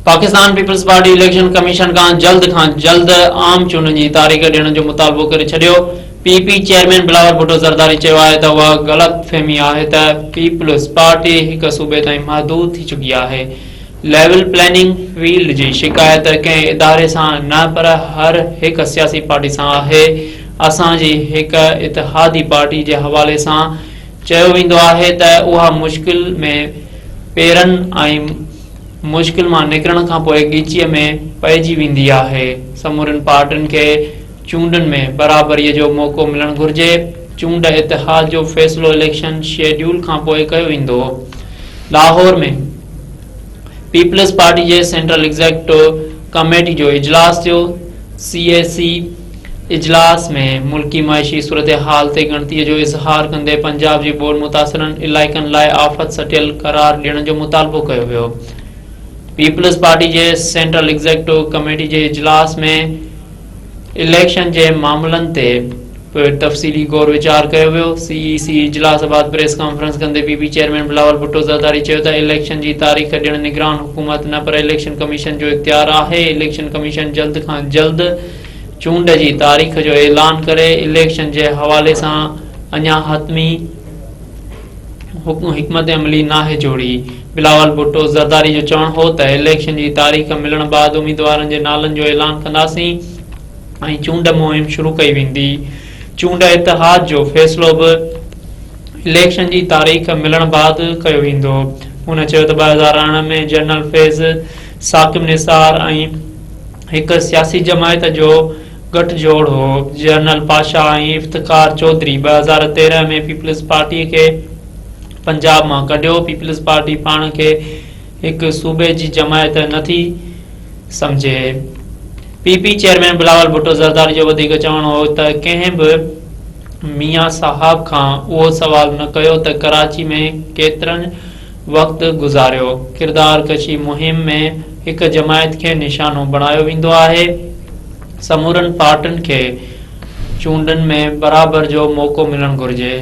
Pakistan peoples party election commission کان جلد کان جلد عام چونڊن جي تاريخ ڏيڻ جو مطالبو ڪري ڇڏيو. P P chairman Bilawal Bhutto Zardari چيو آهي ته اها غلط فهمي آهي ته پيپلز پارٽي هڪ صوبي تائين محدود ٿي چڪي آهي، ليول پلاننگ فيلڊ جي شڪايت ڪنهن اداري سان نه پر هر هڪ سياسي پارٽي سان آهي، اسان جي هڪ اتحادي پارٽي جي حوالي سان چيو ويندو آهي ته اها مشڪل ۾ پيرن ۽ مشڪل مان نڪرڻ کانپوء ڳچيء ۾ پئجي ويندي آهي، سمورين پارٽين کي چونڊن ۾ برابريء جو موقعو ملڻ گهرجي، چونڊ اتحاد جو فيصلو اليڪشن شيڊيول کانپوء ڪيو ويندو. لاهور ۾ پيپلز پارٽي جي سينٽرل ايگزيڪٽو ڪميٽي جو اجلاس ٿيو، سي اي سي اجلاس ۾ ملڪي معاشي صورتحال تي ڳڻتي جو اظهار ڪندي پنجاب جي ٻوڏ متاثرن علائقن لاء آفت سٽيل قرار ڏيڻ جو مطالبو ڪيو ويو. پيپلز پارٽي جي سينٽرل ايگزيڪٽو ڪميٽي جي اجلاس ۾ اليڪشن جي معاملن تي به تفصيلي غور ويچار ڪيو ويو. سي اي سي اجلاس بعد پريس ڪانفرنس ڪندي P P chairman Bilawal Bhutto Zardari چيو ته اليڪشن جي تاريخ ڏيڻ نگران حڪومت نه پر اليڪشن ڪميشن جو اختيار آهي، اليڪشن ڪميشن جلد کان جلد چونڊ جي تاريخ جو اعلان ڪري، اليڪشن جي حوالي سان اڃا حتمي حڪمت عملي ناهي جوڙي. بلاول ڀٽو زرداري جو چوڻ هو ته اليڪشن جي تاريخ ملڻ بعد اميدوارن جي نالن جو اعلان ڪنداسين ۽ چونڊ مهم شروع ڪئي ويندي، چونڊ اتحاد جو فيصلو به اليڪشن جي تاريخ ملڻ بعد ڪيو ويندو. هن چيو ته 2018 ۾ جنرل فيض ثاقب نثار ۽ هڪ سياسي جماعت جو ڳٺ جوڙ هو، general Pasha ۽ Iftikhar Chaudhry 2013 ۾ peoples party کي پنجاب مان ڪڍيو، پيپلز پارٽي پاڻ کي هڪ صوبي جي جماعت نه ٿي سمجهي. P P chairman Bilawal Bhutto Zardari جو وڌيڪ چوڻ هو ته ڪنهن به ميان صاحب کان اهو سوال نه ڪيو ته ڪراچي ۾ ڪيترن وقت گذاريو، ڪردار ڪشي مهم ۾ هڪ جماعت کي نشانو بڻايو ويندو آهي، سمورن پارٽين کي چونڊن ۾ برابر جو موقعو ملڻ گهرجي.